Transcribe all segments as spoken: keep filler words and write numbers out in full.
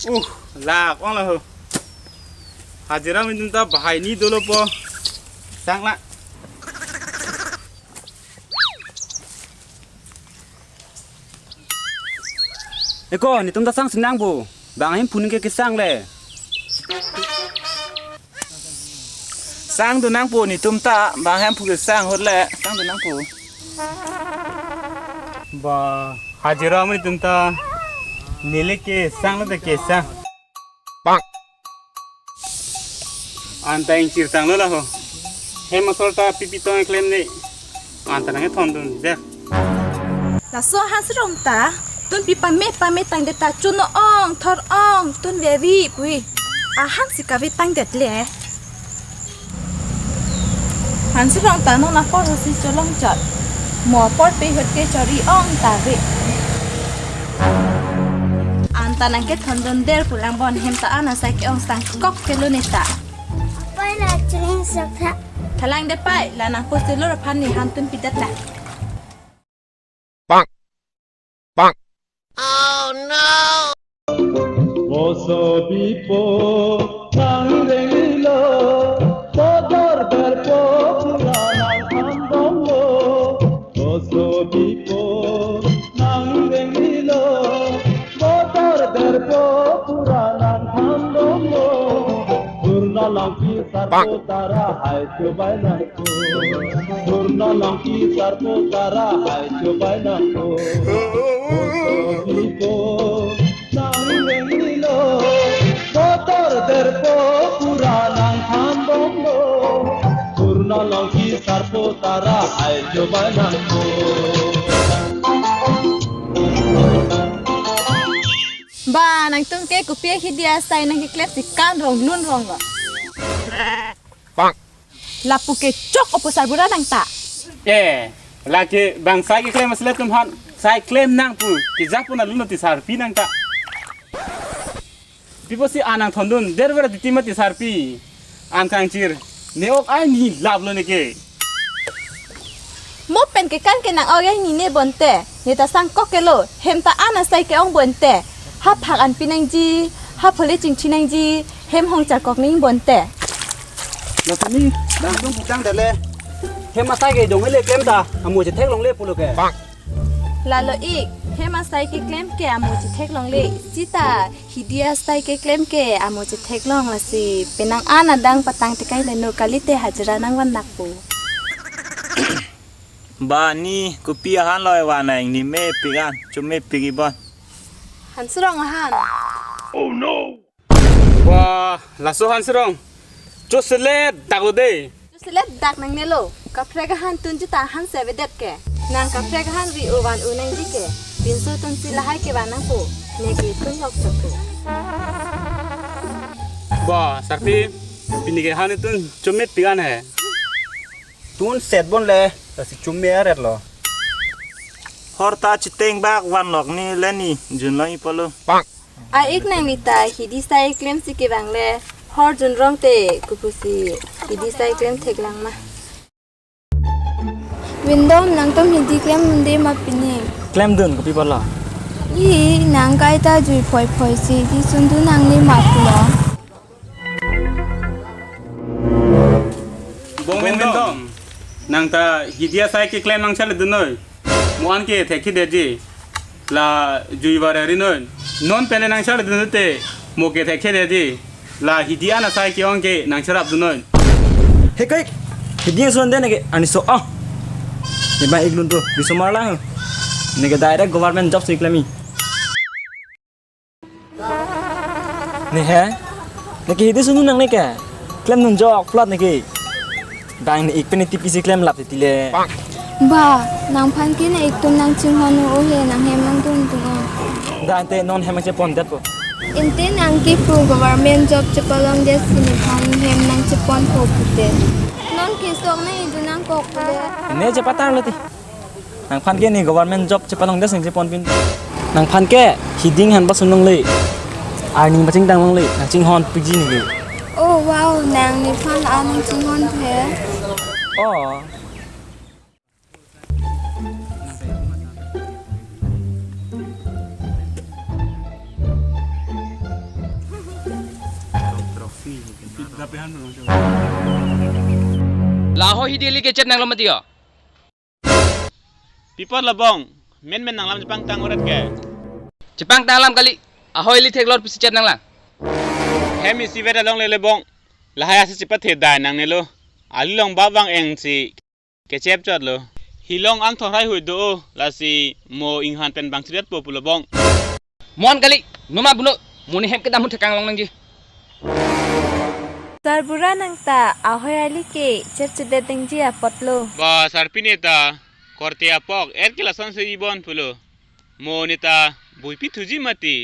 Uh, lak ong la ho. Hajira amonit atum ta bahai ni dolo po. Sang la. Eko, netum ta sang sinang bo. Bang ahemphu ningke kesang le. Sangdun nangpo netum ta, bang ahemphu kesang ahut le, sangdun nangpo. Ba, hajira amonit atum ta, neli kesang lote kesang. An ta ingchir tanglo la ho. Hem asor ta pipi tong keklem ne. An ta nangkethondun, je. Laso Hansirong ta, tun pi pame pame tangdet ta chun ong, thor ong, tun vevi pui. Ahan si kave tangdet le. Hansirong ta non apor si cholong chot. Mo apor pe hut ke chori ong ta ve. An ta nangkethondun der pu lang bon, hem ta an asai ke-ong sangkok kelo ne ta. Apai la chuleng sokha. Thalang de pai, la nangpo selo aphan ne hantun pidet la. Bang. Bang. Moso bipo nangrenglilo, bodor berpo pura nangthanbomlo. Moso bipo nangrenglilo, bodor berpo pura nangthanbomlo. Purna langpi sarpo tara hai chubai nang Purna langpi sarpo tara hai chubai nangpo. Oso bipo nangrenglilo, bodor berpo pura nangthanbomlo. Purna langpi sarpo tara hai chubai nangpo. Ba, nangtum ke kopi ahidi asai nangkeklem si kan rong lun rong lo. Lapu ke chok opo sarbura nang ta. Eh, lake bang sai keklem asle tum han, sai klem nang pu, kejapon alun ti sarpi nang ta. Pipo si an nangthondun, der vera titi mati sarpi. An kangchir, ne ok ai ni lap lo ne ke. Mo pen ke kan ke nang ok ai ni ne bonte. Ne ta sangkok kelo, hem ta an asai ke-ong bonte. Ha phak an pi nangji, ha phole chingchi nangji, hem hong charkok ning bonte. Lapu ni, bang dong putang dale. Hem asai ke dong hele klem ta, amo chetheklongle pulo ke. Lalo ik, hem asai keklem ke amo chetheklongle. Sita, hidi asai keklem ke amo chetheklong lasi. Penang an adang patang tekai leno kalite hajira nangvan nakpo. Ba ni kopi ahan loi vanang ni mepik an, chomepik ibon. Hansirong ahan. Wah, laso Hansirong. Cho selet dak lo de. Cho selet dak nangnelo. Kaprek ahan tunji ta han sevedet ke. Nang kaprek ahan ri-o van-o nangji ke. Pinso tunsi lahai ke van nangpo. Neke tun lok satu. Ba, sarpi. Pini ke han tun chomepik an he. Tun set bon le, lasi chume aret lo. Hor ta chiteng bak vanlok ni le ni, junlong ipolo. A-ik nang vita, hidi sai klem si kevang le, hor junrong te, kopusi, hidi sai klem theklang ma. Windom, nangtum hidi klem unde ma pini? Klemdun, kopi bolo? I, nang kaita jui phoi phoi si, hidi sundun nangne ma pulo. Bong Windom. Nang ta hidi asai keklem nangchale dunnoi. Mo an ke thekthe detji. La jui vare rinoi. Non pen le nangchale dunnote. Mo ke thekthe detji. La hidi an asai ke-ong ke nangcherap dunnoi. He kai. Hidi an son den ke ani so ah. Ye ba ik lun to. Biso marla. Neke direct government job si klemi. Ne he? Neke hidi sunu nangne ke? Klemdun jok plot neke. Bang ne ik pen ne tipi si klem lap titi le. Ba, nangphan ke ne ik tum nangchinghon o he, nang hem nangdun tum o. Da ante non hem nangchepon detpo. Ante nang ke pu government job chepalong det si nephan hem nangchepon po pute. Non ke sok na idu nangkok pule. Ne chepatar lo ti. Nangphan ke ne government job chepalong det si nangchepon pin. Nangphan ke hiding han ba sunlongle. Arni machingtang longle, nangchinghon piji neke. Oh wow, nang nephan an nangchinghon phe. Oh. La ahoi hidi ili ke chep nanglo mati ho. Pi apot labong, menmen nanglam chepangtang orat ke. Chepangtang alam kali, ahoi ili theklor pusi chep nanglang. Hem isi vet along le labong, lahai asi chepathe dai nangnelo. Alilong ba vang-engsi kechep chotlo. Hilong angthor hai hui do, lasi mo inghan pen bang chiriat po pu labong. Mon kali, numa buno, mo ne hem kedam hun thekang long nangji. Sarbura nang ta, ahoi ili ke chep chedet nangji apotlo. Ba sarpi ne ta, korte apok, er ke lasonsi ibon pulo. Mo ne ta, buipi thuji mati.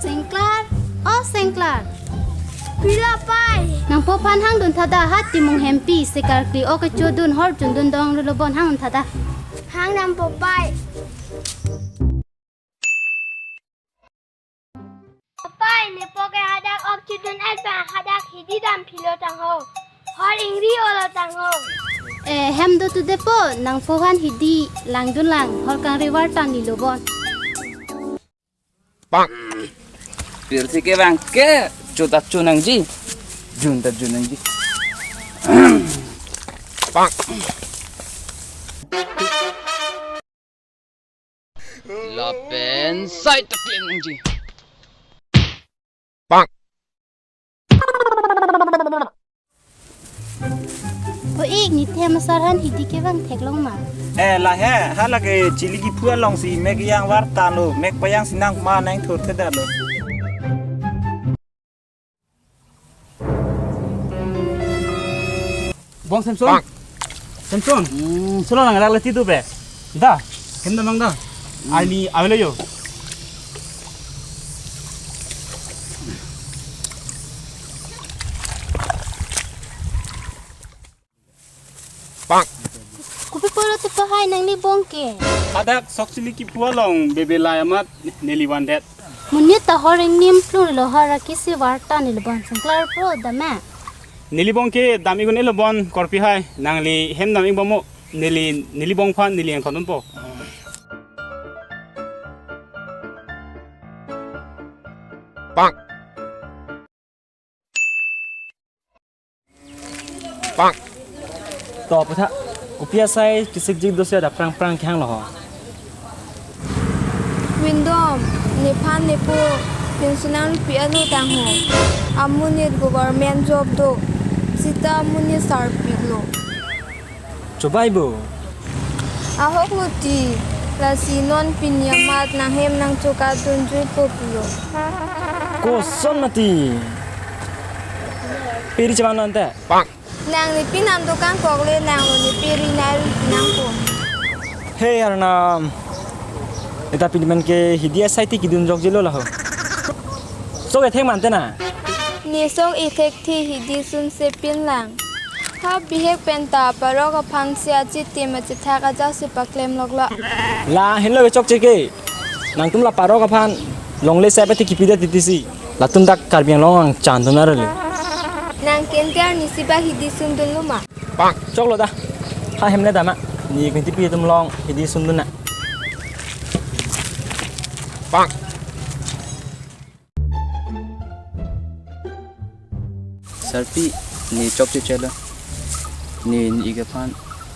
Sengklar, o Sengklar. Pi lo pai? Nangpo aphan hangdun tha da, ha Timung hempi, sekarkli o kechodun hor chundun dong rulo bon, hangdun tha da. Hang nangpo pai. Pai, nepo ke hadak ok chidun et pen hadak hidi dam philo tangho. Hor ingri olo tangho. Eh, hem do tu depo, nangpo aphan hidi langdun lang, hor kangri vartan nilo bon. Pak. Pirsi ke bang ke, chuta chu nangji. Jun ta jun nangji. Pak. Lapen sai ta klem nangji. Pak. O ik, ne them asar aphan hidi ke bang theklong ma? Eh, lahai, hala ke chili kiphu alongsi mek yang vartan lo, mek payang sinang ma nang thur theda lo. Bong Samson. Pak. Samson. Hmm. Solo nang rak leti tu be. Da. Hem damang da. Hmm. Arni avelo yo. Pak. Kopi pulo tu pahai nangli bong ke? Hadak sok chili kiphu along bebe lai amat neli vandet. Monit ta hor ingnim plur lo, hor akisi vartan nilo bon, Sengklar po dam ma? Neli bong ke dam iknon lo bon korpi hai, nangli hem dam ik bom mo, neli, neli bong aphan neli engkon unpo. Pak. Pak. To, patha, kopi asai kisik jik dosi adap prang prang kehang lo ho. Windom, nephan nepo, pension nangpi anu tangho. Amonit government job do, sita amonit sarpik lo. Chobai bo. Ahok lo ti, lasi non pini amat nanghem nangchoka tunjui po pulo. Koson mati. Peri chaman nonte. Pak. Nang nepi nam dokang kok le nang lo nepi ri nai ri nang po. Hey Arnam. Eta pini man ke hidi asai ti kidun jok jelo laho. So ke theng mante na. Ne sok ithek thi hidi sun se pin lang. Ha bihek pen ta parok aphan si achitim achethak ajak si paklem lok lo. La henlo ke chokche ke. Nangtum la parok aphan longle sai pati kipi da titi si. Latum dak Karbi Anglong angchan dun arle. Nang kenter nisi ba hidi sundun lo ma? Pak. Choklo da. Ha hem le dam ma. Ne ik pen tipi atum along hidi sundun na. Pak. Sarpi, ne chokche chelo. Ne ne ik aphan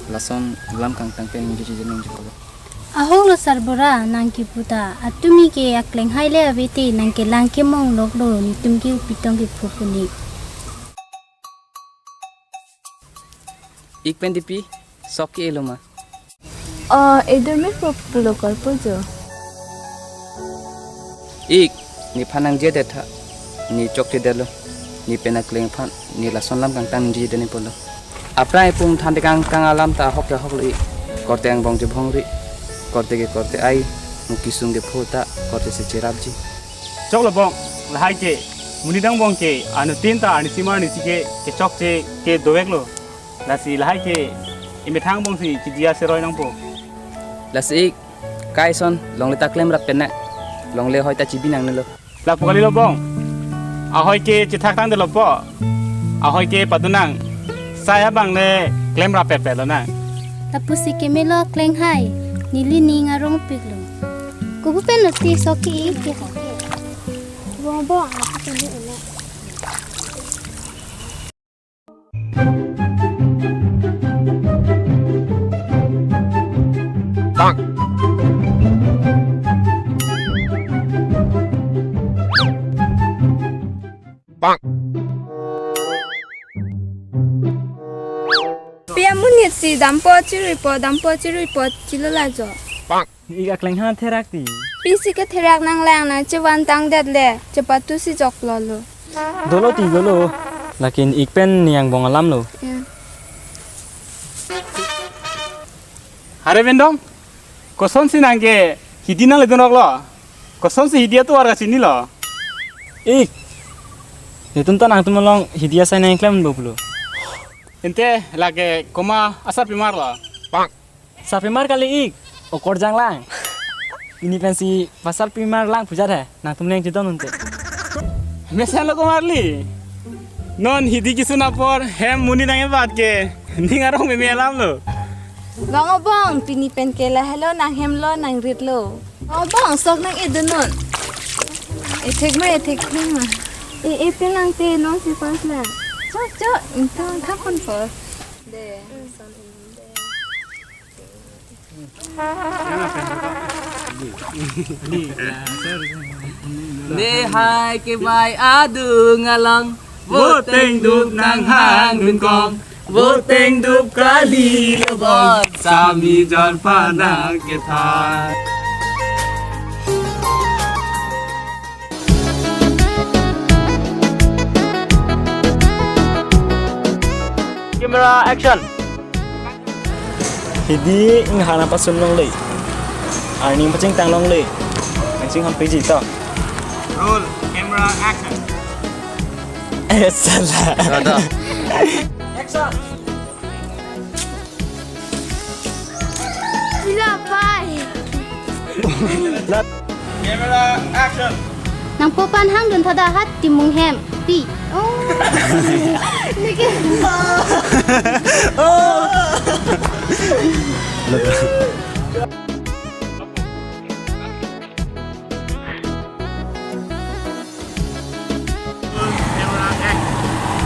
lason lam kangtang pen ningje chije ningje kolo. Ahok lo Sarbura, nang kipu ta, atumi ke akleng hai le ave te, nang kelang kemong lok lo, netum ke upi tong kephu pu ne. Ik pen tipi, sok ke-e lo ma? Oh, edur me po pulo korpo jo. Ik, nephan nangje det tha, ne chokche det lo, ne pen akleng aphan, ne lason lam kangtang ningje det ne pulo. Aphrang epung than tekang kang alam ta ahok ke ahok lo ik, korte angbong chebhong ri, korte ke korte ai, mo kisung kepho ta, korte si cherapji. Choklo bong, lahai ke, monit angbong ke, anuttin ta, arnisi ma arnisi ke, kechokche ke dovek lo. Lasi lahai ke, emethang angbong si, chidia seroi nangpo. Lasi ik, kai son, longle ta klemrap pen na, longle ahoi ta chibi nangnelo. Lapu kali lo bong, ahoi ke chethak tang delo po, ahoi ke padun nang, sai abang le klemrap pet pet lo nang. Lapu si keme lo kleng hai, neli ning arong pik lo. Kubu pen lo ti sok ke-ik ke. Bong bong, aku pen lo. Bang. Bang. Pi amonit si dampo chiruipo, dampo chiruipo chilo lajo. Bang. Ik akleng ha therak ti. Pi si ketherak nanglang, nang chevan tangdet le, chepatu si joklo lo. Dolo ti dolo. Lakin ik pen ning angbong alam lo. Ya. Are Bendong, kosonsi nang ke hidi nangledun rok lo? Kosonsi hidi atovar kachinilo? Ik. Netum ta nangtum along hidi asai nangklempo pulo. Ante lake komat asarpimar lo? Sarpimar kali ik, okorjang lang. Pini pensi pasarpimar lang puja he, nangtum leng chidon unte. Mesen lo komarli. Non hidi kisun apor hem monit nangkebat ke ning arong meme alam lo. Bang obong, pini pen ke lahelo, nang hem lo, nang rit lo. Bang obong, sok nang-edun non. Ethek ma, ethek thek ma. E, e pen lang te, non si pas la. Chok, chok, ingtang thapon pos. De, son in de. Nehai kevai adung along, voteng dup nanghang dunkong, voteng dup kali lebon, sami jon panang kethan. Camera, action. Hidi inghana pasun longle. Arni pachingtang longle. Nangchinghon piji to. Roll, camera, action. Eh, salah. Ada. Action. Sila pai. Camera, action. Nangpo pan hangdun tha da hat timung hem. Pi. Oh. Niki. Oh.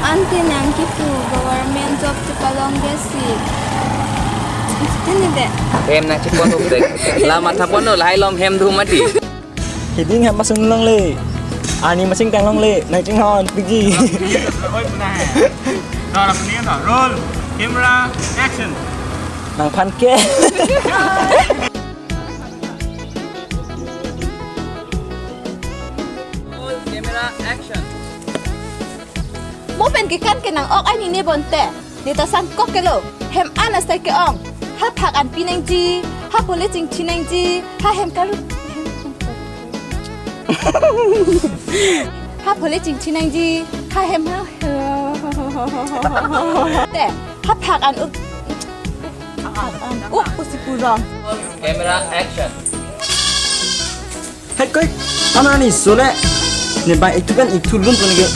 Ante nang kipu government job chepalong ke si. Ini deh. Hem nangchepon hup dek. La matha pon lo, lahai lom hem dum mati. Hidi inghana pasun longle. Arni pachingtang longle. Nangchinghon piji. Roll, camera, action. Nangphan ke. Roll, camera, action. Mo pen kekan ke nang-ok ai nine bonte. Neta sangkok ke lo. Hem an asai ke-ong. Ha phak an pi nangji. Ha phole chingthi nangji. Ha hem karu. Ha phole chingthi nangji. Ha hem ha. Te. Ha phak an up. Up pusi purong. Camera, action. Hei koi, ano ni sole. Ne bang ik thu pen ik thu lun pon ke.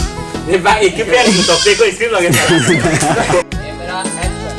Ne bang ik thu pen ik thu tok te ko script lage. Camera, action.